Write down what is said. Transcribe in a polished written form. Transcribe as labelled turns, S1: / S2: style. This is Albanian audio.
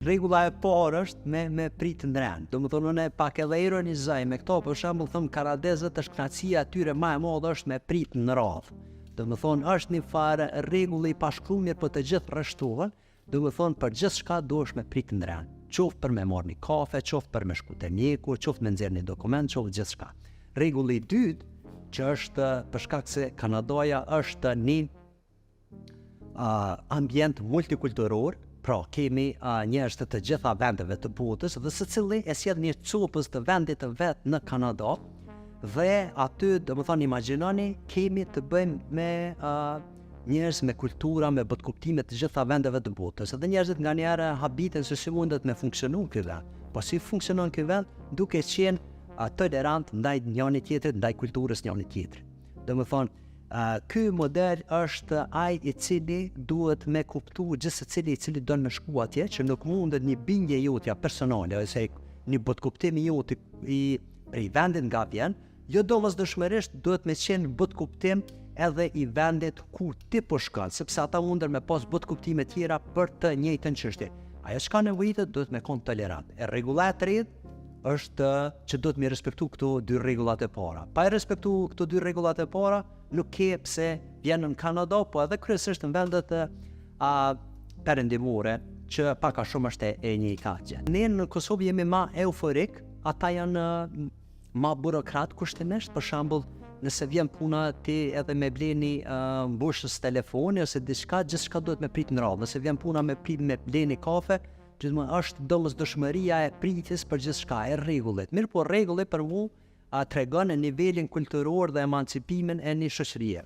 S1: Rregulla e parë është me prit në rend. Domethonë, unë pak edhe ironizoj me këto, për shembull them, kanadezët është kënaqësia e tyre më e madhe është me prit në radhë. Domethonë, është një farë rregulli i pashkruar, mirë po të gjithë rreshtohen, domethonë, për gjithçka duhesh me prit në rend. Qoftë për me marrë një kafe, qoftë për me shku te mjeku, qoftë me nxjerr një dokument, qoftë gjithçka. Rregulli i dytë, që është për shkak se Kanadaja është një ambient multikulturor, pra kemi njerëz të të gjitha vendeve të botës dhe secili e sjell një copëz të vendit të vet në Kanada dhe aty, domethonë, imagjinoni, kemi të bëjmë me njerëz me kultura, me botëkuptime të gjitha vendeve të botës. Edhe njerëzit nganjëherë habiten se si mundet me funksionu ky vend. Po si funksionon ky vend? Duke qenë tolerant ndaj njëri tjetrit, ndaj kulturës njëri tjetrit. Domethonë, ky model është ai i cili duhet me kuptu gjithsecili i cili don me shku atje, që nuk mundet një bindje jotja personale ose një botëkuptim i joti i prej vendit nga vjen, jo domosdoshmërisht duhet me qenë botëkuptim edhe i vendit ku ti po shkon, sepse ata munden me pas botëkuptime tjera për të njëjtën çështje. Ajo çka nevojitet, duhet me kon tolerant. E rregulla e tretë është që duhet me respektu këto dy rregullat e para. Pa e respektu këto dy rregullat e para, nuk ke pse vjen në Kanada, po edhe kryesisht në vendet perëndimore, që pak a shumë është e njëjta gjë. Ne në Kosovë jemi ma euforik, ata janë ma burokrat kushtimisht. Për shembull, nëse vjen puna ti edhe me bleni mbushës telefoni ose diçka, gjithçka duhet me prit në radhë. Nëse vjen puna me prit me bleni kafe, gjithmonë është domosdoshmëria e pritjes për gjithçka, e rregullit. Mirë po rregulli për mu tregon në nivelin kulturor dhe emancipimin e një shoqërie.